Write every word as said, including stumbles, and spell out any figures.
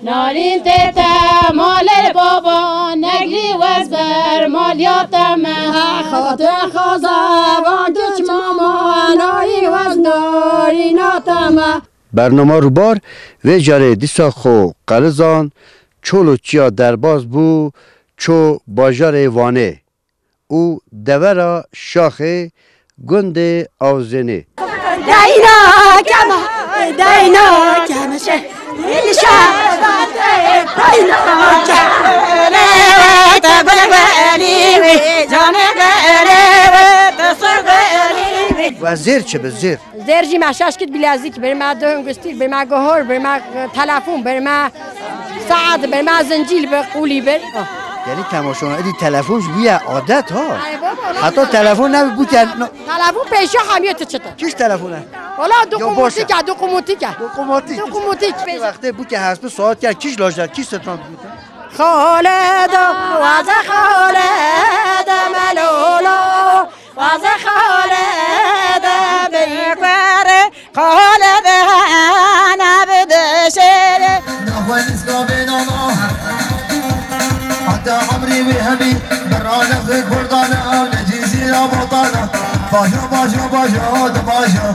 Narîn tête malê baba, neglî wez ber malya te me. Xatir xaza van giç mama, nayî wez narîna te me. Bernama Rûbar vê carê dîsa xwe qerizan, çol û çiya derbas bû, ço bajarê Wanê û devera Şaxê gundê Awzênê. Deyna keme, deyna keme şe, ilşa deyna keme. Wezîr çi bi zêr? Zêr jî me şaş kit bilezîk bir, me döngüstîr bir, me gohor bir, me telefon bir, me saat bir, me zincîl bir, qulî bir. Gelî temaşona, êdî telefon ji bûye adet ha. Ay baba, Heta telefon nebî bûke. Telefon pêşiya hemiyê ti çi te? Kîş telefon e? Wala du Ya baş e. Qumutîk e, du qumutîk e. Du qumutîk. Du qumutîk. Wextê bûke hesbi saat ke kîş lajda, kîş stran bûte. Xaleda, waze xaleda melolo, waze xaleda beykwere, xaleda hana bide şêre. Nexwe nizka bênana, heta emrî wî hemî, birane xwe kurdane, ew ne cîzîra botane. Bajo, bajo, bajo, de bajo.